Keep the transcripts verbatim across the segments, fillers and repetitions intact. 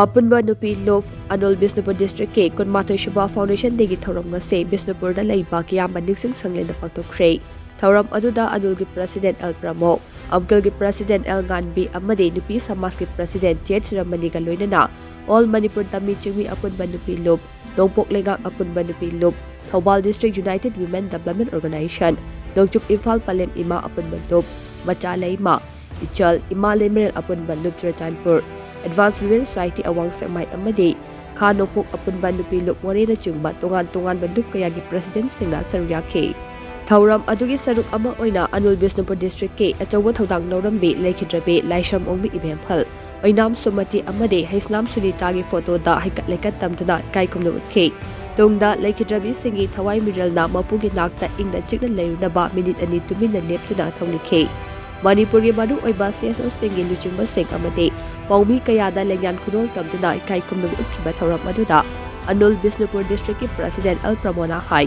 ꯑꯄꯨꯟꯕ ꯅꯨꯄꯤ ꯂꯨꯞ ꯑꯅꯨꯜ ꯕꯤꯁꯅꯨꯄꯨꯔ ꯗꯤꯁꯇ꯭ꯔꯤꯛꯀꯤ ꯀꯨꯟꯃꯥꯊꯣꯏ ꯁꯨꯕ ꯐꯥꯎꯟꯗꯦꯁꯟ ꯗꯦꯒꯤ ꯊꯧꯔꯝ ꯉꯁꯤ ꯕꯤꯁꯅꯨꯄꯨꯔꯗ ꯂꯩꯕ ꯀꯤꯌꯥꯝꯕ ꯅꯤꯡꯁꯤꯡ ꯁꯪꯂꯦꯟꯗ ꯄꯥꯡꯊꯣꯛꯈ꯭ꯔꯦ꯫ ꯊꯧꯔꯝ ꯑꯗꯨꯗ ꯑꯅꯨꯜꯒꯤ ꯄ꯭ꯔꯁꯤꯗꯦꯟꯠ ꯑꯦꯜ ꯄ꯭ꯔꯃꯣ, ꯑꯝꯀꯜꯒꯤ ꯄ꯭ꯔꯁꯤꯗꯦꯟꯠ ꯑꯦꯜ ꯉꯥꯟꯕꯤ ꯑꯃꯗꯤ ꯅꯨꯄꯤ ꯁꯃꯥꯖꯀꯤ ꯄ꯭ꯔꯁꯤꯗꯦꯟꯠ ꯖꯦꯠ ꯁꯤꯔꯃꯅꯤꯒ ꯂꯣꯏꯅꯅ ꯑꯣꯜ ꯃꯅꯤꯄꯨꯔ ꯇꯝꯃꯤ ꯆꯤꯡꯃꯤ ꯑꯄꯨꯟꯕ ꯅꯨꯄꯤ ꯂꯨꯞ, ꯅꯣꯡꯄꯣꯛ ꯂꯩꯉꯥꯛ ꯑꯄꯨꯟꯕ ꯅꯨꯄꯤ ꯂꯨꯞ, Thoubal district united women development organisation, ꯅꯣꯡꯆꯨꯞ ꯏꯝꯐꯥꯜ ꯄꯂꯦꯝ ꯏꯃꯥ ꯑꯄꯨꯟꯕ ꯂꯨꯞ, ꯃꯆꯥ ꯂꯩꯃ, ꯏꯆꯜ, ꯏꯃꯥ ꯂꯩꯃꯔꯦꯜ ꯑꯄꯨꯟꯕ ꯂꯨꯞ ꯆꯨꯔꯆꯥꯟꯄꯨꯔ, ꯑꯦꯗꯚꯥꯟꯁ ꯋꯤꯃꯦꯟ ꯁꯣꯁꯥꯏꯇꯤ ꯑꯋꯥꯡ ꯁꯦꯛꯃꯥꯏ ꯑꯃꯗꯤ ꯈꯥ ꯅꯣꯡꯄꯣꯛ ꯑꯄꯨꯟꯕ ꯅꯨꯄꯤ ꯂꯨꯞ ꯃꯣꯔꯦꯅꯆꯤꯡꯕ ꯇꯣꯉꯥꯟ ꯇꯣꯉꯥꯟꯕ ꯂꯨꯞ ꯀꯌꯥꯒꯤ ꯄ꯭ꯔꯁꯤꯗꯦꯟꯠꯁꯤꯡꯅ ꯁꯔꯨꯛ ꯌꯥꯈꯤ꯫ ꯊꯧꯔꯝ ꯑꯗꯨꯒꯤ ꯁꯔꯨꯛ ꯑꯃ ꯑꯣꯏꯅ ꯑꯅꯨꯜ ꯕꯤꯁꯅꯨꯄꯨꯔ ꯗꯤꯁꯇ꯭ꯔꯤꯛꯀꯤ ꯑꯆꯧꯕ ꯊꯧꯗꯥꯡ ꯂꯧꯔꯝꯕꯤ ꯂꯩꯈꯤꯗ꯭ꯔꯕꯤ ꯂꯥꯏꯁ꯭ꯔꯝ ꯑꯣꯡꯕꯤ ꯏꯕꯦꯝꯍꯜ, ꯑꯣꯏꯅꯥꯝ ꯁꯨꯃꯇꯤ ꯑꯃꯗꯤ ꯍꯩꯁꯅꯥꯝ ꯁꯨꯅꯤꯇꯥꯒꯤ ꯐꯣꯇꯣꯗ ꯍꯩꯀꯠ ꯂꯩꯀꯠ ꯇꯝꯗꯨꯅ ꯏꯀꯥꯏ ꯈꯨꯝꯅꯕ ꯎꯠꯈꯤ꯫ ꯇꯨꯡꯗ ꯂꯩꯈꯤꯗ꯭ꯔꯕꯤꯁꯤꯡꯒꯤ ꯊꯋꯥꯏ ꯃꯤꯔꯦꯜꯅ ꯃꯄꯨꯒꯤ ꯅꯥꯛꯇ ꯏꯪꯅ ꯆꯤꯛꯅ ꯂꯩꯔꯨꯅꯕ ꯃꯤꯅꯤꯠ ꯑꯅꯤ ꯇꯨꯃꯤꯟꯅ ꯂꯦꯞꯇꯨꯅ ꯊꯧꯅꯤꯈꯤ꯫ ꯃꯅꯤꯄꯨꯔꯒꯤ ꯃꯔꯨꯑꯣꯏꯕ ꯁꯤ ꯑꯦꯁ ꯑꯣꯁꯤꯡꯒꯤ ꯂꯨꯆꯤꯡꯕꯁꯤꯡ ꯑꯃꯗꯤ ꯄꯥꯎꯃꯤ ꯀꯌꯥꯗ ꯂꯦꯡꯌꯥꯟ ꯈꯨꯗꯣꯜ ꯇꯝꯗꯨꯅ ꯏꯀꯥꯏ ꯈꯨꯝꯅꯕ ꯎꯠꯈꯤꯕ ꯊꯧꯔꯝ ꯑꯗꯨꯗ ꯑꯅꯨꯜ ꯕꯤꯁꯅꯨꯄꯨꯔ ꯗꯤꯁꯇ꯭ꯔꯤꯛꯀꯤ ꯄ꯭ꯔꯁꯤꯗꯦꯟꯠ ꯑꯦꯜ ꯄ꯭ꯔꯃꯣꯅ ꯍꯥꯏ,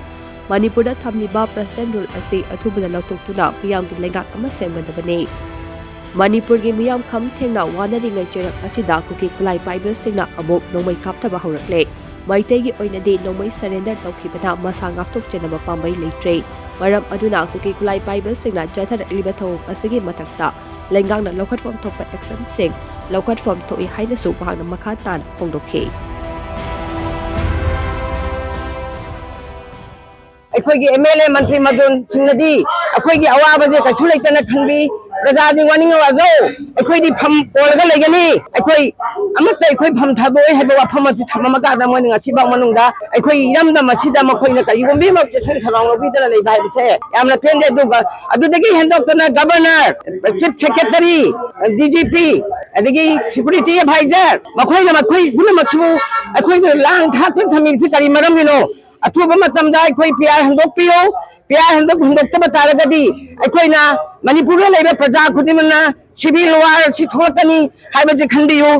ꯃꯅꯤꯄꯨꯔꯗ ꯊꯝꯂꯤꯕ ꯄ꯭ꯔꯁꯤꯗꯦꯟꯠ ꯔꯨꯜ ꯑꯁꯤ ꯑꯊꯨꯕꯗ ꯂꯧꯊꯣꯛꯇꯨꯅ ꯃꯤꯌꯥꯝꯒꯤ ꯂꯩꯉꯥꯛ ꯑꯃ ꯁꯦꯝꯒꯗꯕꯅꯤ꯫ ꯃꯅꯤꯄꯨꯔꯒꯤ ꯃꯤꯌꯥꯝ ꯈꯝ ꯊꯦꯡꯅ ꯋꯥꯅꯔꯤꯉꯩ ꯆꯩꯔꯛ ꯑꯁꯤꯗ ꯀꯨꯀꯤ ꯈꯨꯠꯂꯥꯏ ꯄꯥꯏꯕꯁꯤꯡꯅ ꯑꯃꯨꯛ ꯅꯣꯡꯃꯩ ꯀꯥꯞꯊꯕ ꯍꯧꯔꯛꯂꯦ꯫ ꯃꯩꯇꯩꯒꯤ ꯑꯣꯏꯅꯗꯤ ꯅꯣꯡꯃꯩ ꯁꯔꯦꯟꯗꯔ ꯇꯧꯈꯤꯕꯅ ꯃꯁꯥ ꯉꯥꯛꯊꯣꯛꯆꯅꯕ ꯄꯥꯝꯕꯩ ꯂꯩꯇ꯭ꯔꯦ꯫ ꯃꯔꯝ ꯑꯗꯨꯅ ꯀꯨꯀꯤ ꯈꯨꯠꯂꯥꯏ ꯄꯥꯏꯕꯁꯤꯡꯅ ꯆꯠꯊꯔꯛꯂꯤꯕ ꯊꯧꯑꯣꯡ ꯑꯁꯤꯒꯤ ꯃꯊꯛꯇ ꯂꯩꯉꯥꯛꯅ ꯂꯧꯈꯠꯐꯝ ꯊꯣꯛꯄ ꯑꯦꯛꯁꯟꯁꯤꯡ ꯂꯧꯈꯠꯐꯝ ꯊꯣꯛꯏ ꯍꯥꯏꯅꯁꯨ ꯃꯍꯥꯛꯅ ꯃꯈꯥ ꯇꯥꯅ ꯐꯣꯡꯗꯣꯛꯈꯤ꯫ ꯑꯩꯈꯣꯏꯒꯤ ꯑꯦꯝ ꯑꯦꯜ ꯑꯦ ꯃꯟꯇ꯭ꯔꯤ ꯃꯗꯣꯟꯁꯤꯡꯅꯗꯤ ꯑꯩꯈꯣꯏꯒꯤ ꯑꯋꯥꯕꯁꯦ ꯀꯩꯁꯨ ꯂꯩꯇꯅ ꯈꯟꯕꯤ꯫ ꯄ꯭ꯔꯖꯥꯁꯤꯡ ꯋꯥꯅꯤꯡꯉꯛꯑꯁꯨ ꯑꯩꯈꯣꯏꯗꯤ ꯐꯝ ꯀꯣꯜꯂꯒ ꯂꯩꯒꯅꯤ꯫ ꯑꯩꯈꯣꯏ ꯑꯃꯠꯇ ꯑꯩꯈꯣꯏ ꯐꯝ ꯊꯥꯗꯣꯛꯑꯣꯏ ꯍꯥꯏꯕ ꯋꯥꯐꯝ ꯑꯁꯤ ꯊꯝꯃꯝꯃꯀꯥꯟꯗ ꯃꯣꯏꯅ ꯉꯁꯤꯐꯥꯎ ꯃꯅꯨꯡꯗ ꯑꯩꯈꯣꯏ ꯏꯔꯝꯗꯝ ꯑꯁꯤꯗ ꯃꯈꯣꯏꯅ ꯀꯔꯤꯒꯨꯝꯕ ꯑꯃ ꯆꯦꯛꯁꯤꯟ ꯊꯧꯔꯥꯡ ꯂꯧꯕꯤꯗꯅ ꯂꯩꯕ ꯍꯥꯏꯕꯁꯦ ꯌꯥꯝꯅ ꯄꯦꯟꯗꯦ꯫ ꯑꯗꯨꯒ ꯑꯗꯨꯗꯒꯤ ꯍꯦꯟꯗꯣꯛꯇꯅ governor, chief secretary, D G P, ꯑꯗꯒꯤ ꯁꯦꯀ꯭ꯌꯨꯔꯤꯇꯤ ꯑꯦꯗꯚꯥꯏꯖꯔ, ꯃꯈꯣꯏꯅ ꯃꯈꯣꯏ ꯄꯨꯝꯅꯃꯛꯁꯤꯕꯨ ꯑꯩꯈꯣꯏꯅ ꯂꯥꯡ ꯊꯥꯛꯇꯨꯅ ꯊꯝꯃꯤꯕꯁꯤ ꯀꯔꯤ ꯃꯔꯝꯒꯤꯅꯣ? ꯑꯊꯨꯕ ꯃꯇꯝꯗ ꯑꯩꯈꯣꯏ ꯄꯤ ꯑꯥꯔ ꯍꯟꯗꯣꯛꯄꯤꯌꯨ꯫ ꯄꯤ ꯑꯥꯔ ꯍꯟꯗꯣꯛ ꯍꯟꯗꯣꯛꯇꯕ ꯇꯥꯔꯒꯗꯤ ꯑꯩꯈꯣꯏꯅ ꯃꯅꯤꯄꯨꯔꯗ ꯂꯩꯕ ꯄ꯭ꯔꯖꯥ ꯈꯨꯗꯤꯡꯃꯛꯅ ꯁꯤꯚꯤꯜ ꯋꯥꯔ ꯑꯁꯤ ꯊꯣꯛꯂꯛꯀꯅꯤ ꯍꯥꯏꯕꯁꯤ ꯈꯟꯕꯤꯌꯨ꯫